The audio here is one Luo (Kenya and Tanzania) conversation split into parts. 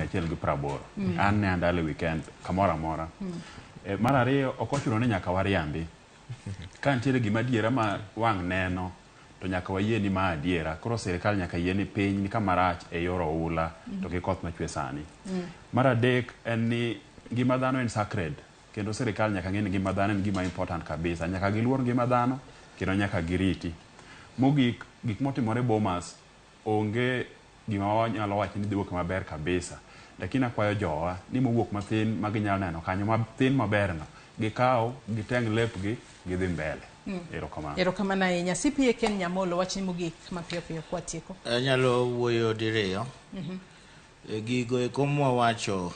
180. An ne an dala e weekend kamoro amora. Mar ariyo, ok ochuno ni nyaka wariambi. Ka nitiere gima adiera ma wang' neno to nyaka wayie ni ma adiera. Koro sirikal nyaka yie ni piny ni kama rach e yor oula to gi koth machwe sani. Mar adek en ni ngima dhano en sacred kendo sirikal nyaka ng'e ni ngima dhano en gima important kabisa. Nyaka giluor ngima dhano kendo nyaka giriti. Mogik, gik motimore Bomas onge gima wanyalo wacho ni dhi wuok maber kabisa. Lakini akwayo jowa ni mowuok mathin ma ginyalo neno kanyo mathin maber no, gikaw, giteng' lepgi, gidhi mbele. Erokamano. Erokamano ahinya. CPA Ken Nyamolo, wachni mogik mapiyo piyo kwatieko. Anyalo wuoyo diriyo. E Gigo eko mwawacho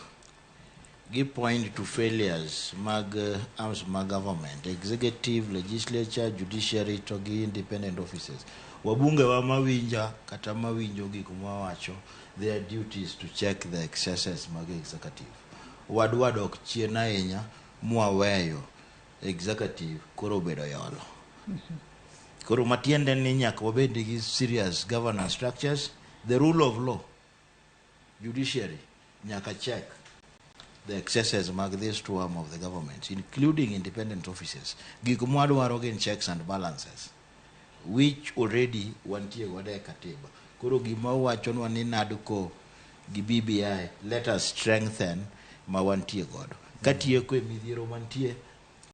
gi point to failures mag arms mag government, executive, legislature, judiciary to gi independent offices. Wabunge wa mawinja kata mawinjo gik mwawacho, their duty is to check the excesses mag executive. Wadwa dok chien ahinya mwaweyo executive koro obedo yolo. Koro matiende ni nyaka wabed gi serious governance structures, the rule of law, judiciary nyaka check the excesses mag this two arm of the government, including independent offices. Gik mwadwaro gin checks and balances, which already wantie godo e katiba. Koro gima wachonwa ni NADCO gi BBI, let us strengthen ma wantie godo. Katieko e midhiero mantie,